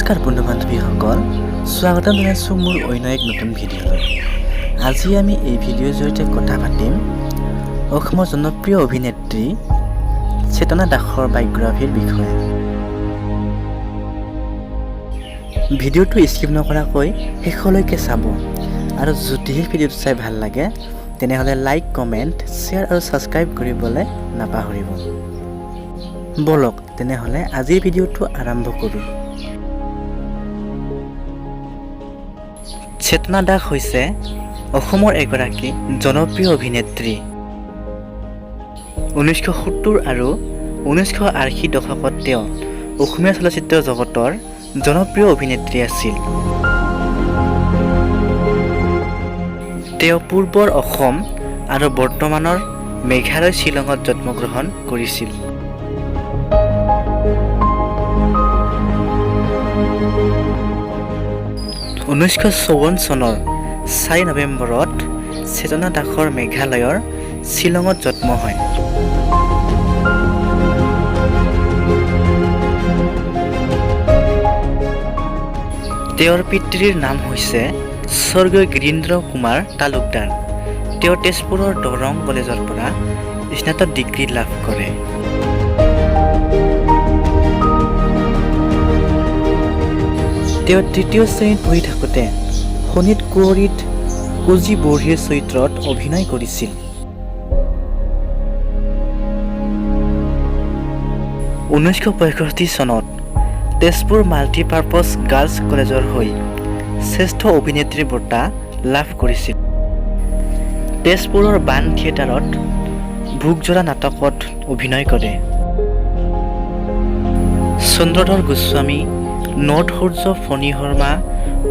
নমস্কাৰ বন্ধু বান্ধৱীসকল, স্বাগতম জনাইছোঁ মোৰ অন্য এক নতুন ভিডিঅ'লৈ। আজি আমি এই ভিডিঅ'ৰ জৰিয়তে কথা পাতিম অসমৰ জনপ্ৰিয় অভিনেত্ৰী চেতনা দাসৰ বায়'গ্ৰাফীৰ বিষয়ে। ভিডিঅ'টো স্কিপ নকৰাকৈ শেষলৈকে চাব আৰু যদিহে ভিডিঅ'টো চাই ভাল লাগে, তেনেহ'লে লাইক, কমেণ্ট, শ্বেয়াৰ আৰু ছাবস্ক্ৰাইব কৰিবলৈ নাপাহৰিব। ব'লক তেনেহ'লে আজিৰ ভিডিঅ'টো আৰম্ভ কৰোঁ। চেতনা দাস হৈছে অসমৰ এগৰাকী জনপ্ৰিয় অভিনেত্ৰী। 1970 আৰু 1980 দশকত তেওঁ অসমীয়া চলচ্চিত্ৰ জগতৰ জনপ্ৰিয় অভিনেত্ৰী আছিল। তেওঁ পূৰ্বৰ অসম আৰু বৰ্তমানৰ মেঘালয় শ্বিলঙত জন্মগ্ৰহণ কৰিছিল। 1954 চনৰ 4 নৱেম্বৰত চেতনা দাসৰ মেঘালয়ৰ শ্বিলঙত জন্ম হয়। তেওঁৰ পিতৃৰ নাম হৈছে স্বৰ্গীয় গিৰীন্দ্ৰ কুমাৰ তালুকদাৰ। তেওঁ তেজপুৰৰ দৰং কলেজৰ পৰা স্নাতক ডিগ্ৰী লাভ কৰে। তেওঁ তৃতীয় শ্ৰেণীত পঢ়ি থাকোঁতে শোণিত কুঁৱৰীত কুঁজী বুঢ়ীৰ চৰিত্ৰত অভিনয় কৰিছিল। 1965 চনত তেজপুৰ মাল্টিপাৰ্পাছ গাৰ্লছ কলেজৰ হৈ শ্ৰেষ্ঠ অভিনেত্ৰীৰ বঁটা লাভ কৰিছিল। তেজপুৰৰ বাণ থিয়েটাৰত ভোগজৰা নাটকত অভিনয় কৰে। চন্দ্ৰধৰ গোস্বামী, নটসূৰ্য ফণী শৰ্মা,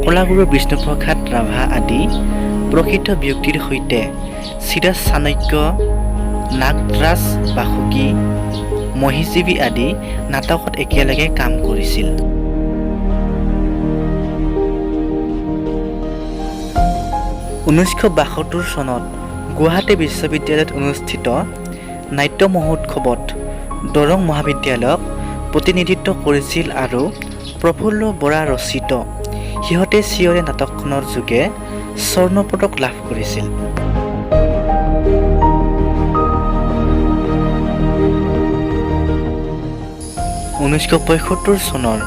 কলাগুৰু বিষ্ণুপ্ৰসাদ ৰাভা আদি প্ৰসিদ্ধ ব্যক্তিৰ সৈতে চিৰাজ চাণক্য, নাগৰাজ বাসুকী, মহীজীৱী আদি নাটকত একেলগে কাম কৰিছিল। 1972 চনত গুৱাহাটী বিশ্ববিদ্যালয়ত অনুষ্ঠিত নাট্য মহোৎসৱত দৰং মহাবিদ্যালয়ক প্ৰতিনিধিত্ব কৰিছিল আৰু প্ৰফুল্ল বৰা ৰচিত সিহঁতে চিঞৰে নাটকখনৰ যোগে স্বৰ্ণপদক লাভ কৰিছিল। 1975 চনৰ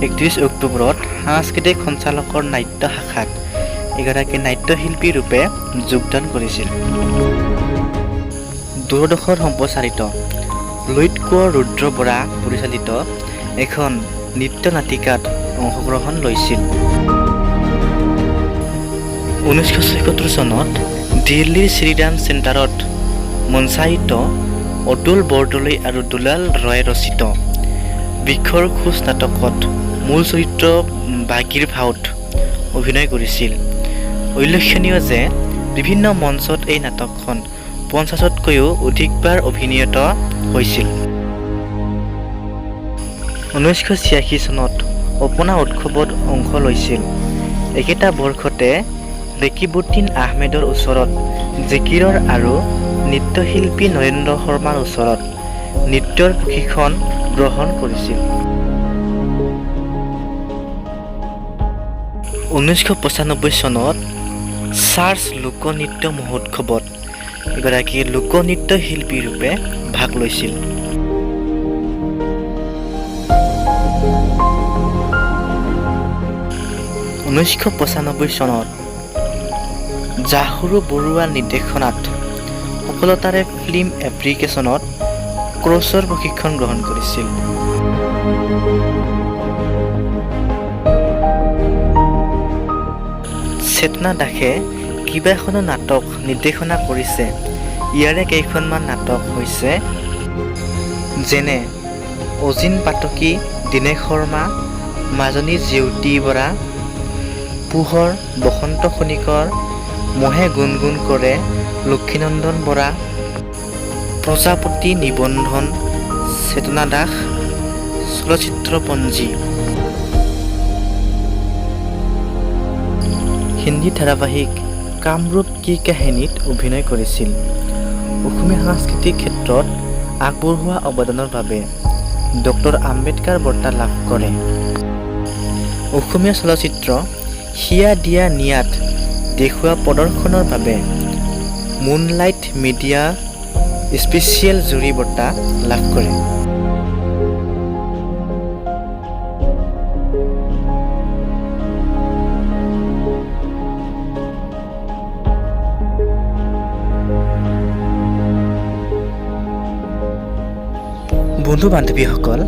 31 অক্টোবৰত সাংস্কৃতিক সঞ্চালকৰ নাট্য শাখাত এগৰাকী নাট্যশিল্পী ৰূপে যোগদান কৰিছিল। দূৰদৰ্শন সম্প্ৰচাৰিত লুইত কোঁৱৰ ৰুদ্ৰ বৰা পৰিচালিত এখন নৃত্য নাটিকাত অংশগ্ৰহণ লৈছিল। 1976 চনত দিল্লীৰ শ্ৰীৰাম চেণ্টাৰত মঞ্চায়িত অতুল বৰদলৈ আৰু দুলাল ৰয় ৰচিত বৃক্ষৰ খোজ নাটকত মূল চৰিত্ৰ বাগীৰ ভাওত অভিনয় কৰিছিল। উল্লেখনীয় যে বিভিন্ন মঞ্চত এই নাটকখন 50তকৈও অধিকবাৰ অভিনীত হৈছিল। 1986 চনত অপোনা উৎসৱত অংশ লৈছিল। একেটা বৰ্ষতে ৰেকিবুদ্দিন আহমেদৰ ওচৰত জিকিৰৰ আৰু নৃত্যশিল্পী নৰেন্দ্ৰ শৰ্মাৰ ওচৰত নৃত্যৰ প্ৰশিক্ষণ গ্ৰহণ কৰিছিল। 1995 চনত চাৰ্চ লোকনৃত্য মহোৎসৱত এগৰাকী লোকনৃত্য শিল্পী ৰূপে ভাগ লৈছিল। 1995 চনত জাহৰু বৰুৱাৰ নিৰ্দেশনাত সফলতাৰে ফিল্ম এপ্লিকেশ্যনত ক্ৰছৰ প্ৰশিক্ষণ গ্ৰহণ কৰিছিল। চেতনা দাসে কেইবাখনো নাটক নিৰ্দেশনা কৰিছে। ইয়াৰে কেইখনমান নাটক হৈছে যেনে অজিন পাতকী, দীনেশ শৰ্মা, মাজনী জেউতী বৰা, পোহৰ, বসন্ত খনিকৰ, মহে গুণগুণ কৰে, লক্ষীনন্দন বৰা, প্ৰজাপতি নিবন্ধন, চেতনা দাস, চলচ্চিত্ৰপঞ্জী। হিন্দী ধাৰাবাহিক কামৰূপ কি কাহিনীত অভিনয় কৰিছিল। অসমীয়া সাংস্কৃতিক ক্ষেত্ৰত আগবঢ়োৱা অৱদানৰ বাবে ডক্টৰ আম্বেদকাৰ বঁটা লাভ কৰে। অসমীয়া চলচ্চিত্ৰ হিয়া দিয়া নিয়াত দেখুওৱা প্ৰদৰ্শনৰ বাবে মুনলাইট মিডিয়া স্পেচিয়েল জুৰি বঁটা লাভ কৰে। বন্ধু বান্ধৱীসকল,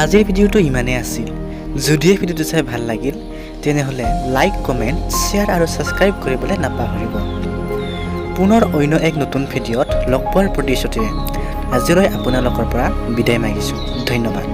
আজিৰ ভিডিঅ'টো ইমানেই আছিল। যদিহে ভিডিঅ'টো চাই ভাল লাগিল, তেনেহ'লে লাইক, কমেণ্ট, শ্বেয়াৰ আৰু ছাবস্ক্ৰাইব কৰিবলৈ নাপাহৰিব। পুনৰ অন্য এক নতুন ভিডিঅ'ত লগ পোৱাৰ প্ৰতিশ্ৰুতিৰে আজিলৈ আপোনালোকৰ পৰা বিদায় মাগিছোঁ। ধন্যবাদ।